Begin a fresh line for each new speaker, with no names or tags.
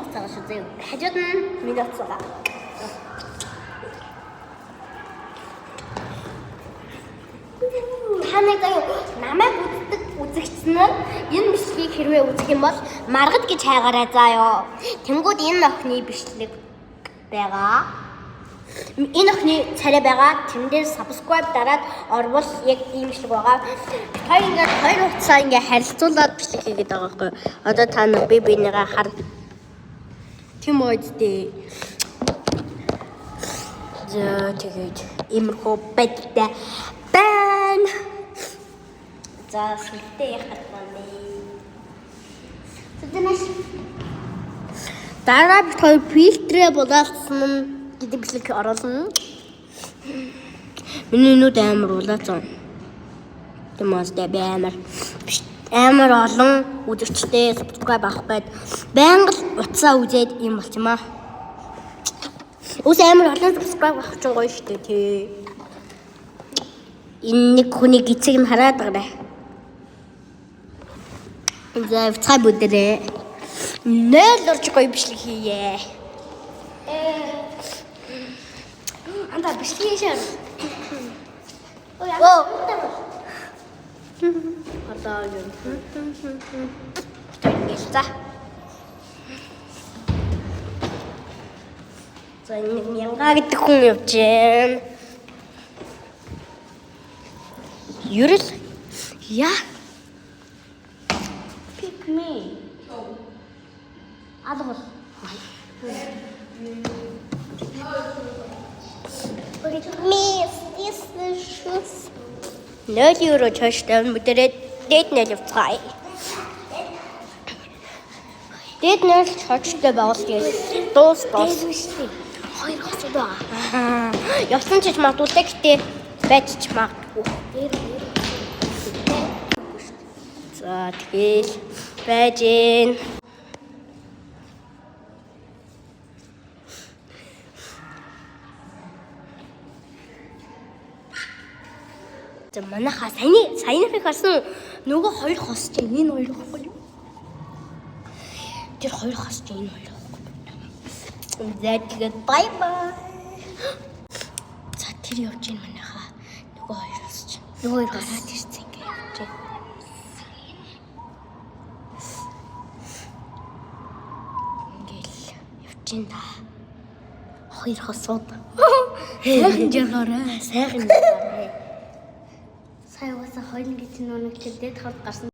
утас байгаа шүү зөө. Хажууд нь миний утас байгаа. Та нэг заяа намайг үздэг үзэгч нар энэ бичлэгийг хэрвээ үзэх юм бол маргад гэж хайгаарай заяа. Тэнгүүд энэ охины бичлэг байгаа. Энэ охины царай байгаа. Тэн дээр subscribe дараад орвол яг ийм бичлэг байгаа. Хоёр ингээд хоёр утсаа ингээд харилцуулаад бичлэг хийгээд байгаа байхгүй юу? Одоо та нар би бинийгаа хар. Тийм үедээ. За тэгээд иймэрхүү байдалтай байна. За сүлдээ яхах байна. Сүлдэнэс. Дараа бит хоёр фильтрээ булаалцсан гэдэг бичлэг оруулна. Миний нүд амар улаацсан. Тийм үү би амар биш амар олон үзэгчтэй subscribe авах гээд байнга л утсаа үзээд юм болчмаа. Ус амар олон subscribe авах чинь гоё шүү дээ тий. Энэ нэг хүний гизэг нь хараад байгаа. За цай бүдэрээ. Нэл орж гоё бичлэг хийе.
Анда бичлэг хийшээ.
Оо. Одоо юм. Тэгэл за. За нэг мянга гэдэг хүн явж байна. Ерэл яа.
Pick me. Алга бол.
Miss this shoes. 0 евро чаштай мэдэрээ дээд 0 явцгаая. Дээд 0 чочтой байгуул тэгэл дуус дуус.
Хоёр хосууд байгаа.
Явсан ч магадгүй л гэтээ байж ч магадгүй.
Дээр дээр.
За тэгэл байж гин. За манайхаа саяны саяныхыг харсан нөгөө хоёр хос чинь энэ хоёр байхгүй юу? Тэр хоёр хос чинь энэ хоёр байхгүй юу? За тэгээд bye bye. За тэр явж гин манайхаа нөгөө хоёр хос чинь.
Нөгөө хоёр хос.
Гараад ирсэн ингэ явж гин. Ингээл явж гин да. Хоёр хосууд.
Сайхан жаргаарай.
Сайхан жаргаарай.
Сая угаасаа хоёрын гэж нүг чи дээд хавд гарсан.